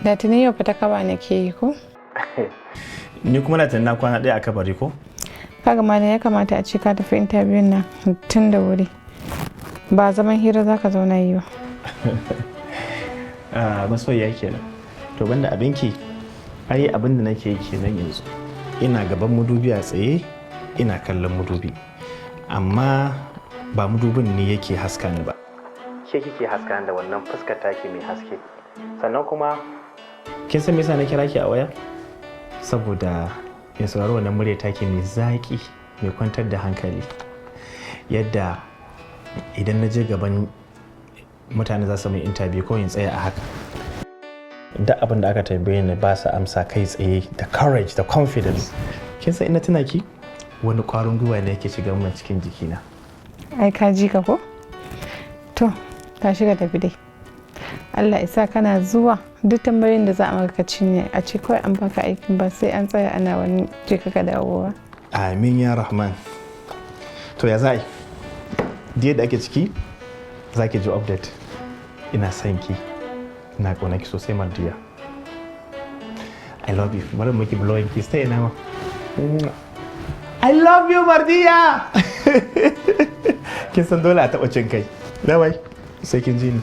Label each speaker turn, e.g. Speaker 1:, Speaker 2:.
Speaker 1: Da tuni yau fita kaba nake yi ko?
Speaker 2: Ni kuma na tuni na kwana ɗaya a kabari ko?
Speaker 1: Kaga ma ya kamata a ce ka tafi interview nan tun da wuri. Ba zaman hira za ka zauna yi ba.
Speaker 2: Ah, masoyiya kenan. To, banda abinki, ai abin da nake yi kenan yanzu. Ina gaban madubi a tsaye, ina kallon madubi. Amma ba madubin ne yake haska ni ba. Ke kike haska ni da wannan fuskar taki mai haske. Sannan kuma kin san me yasa na kira ki a waya? Saboda in saurari wannan murya taki mai zaƙi, mai kwantar da hankali. Yadda idan na je gaban mutane za su mai interview ko in tsaya a haka, duk abin da aka tambaye ni ba su amsa kai tsaye da courage da confidence. Kin san ina tuna ki, wani ƙwarin gwiwa ne yake shiga min cikin jikina.
Speaker 1: Ai ka ji ka ko? To, ta shiga, tafi dai. Allah isa kana zuwa duk tambayoyin da za a maka ka cinye, a ce kawai an baka aikin, ba sai an tsaya ana wani je ka dawo ba.
Speaker 2: Amin ya Rahman. To, ya za a yi? Yadda ake ciki za ki ji update. Ina son ki, ina ƙaunar ki sosai, Mardiya. I love you. Bari miki blowing kiss ta ina ma. I love you, Mardiya. Kin san dole a taɓa cin kai. Bye bye, sai kin ji ni.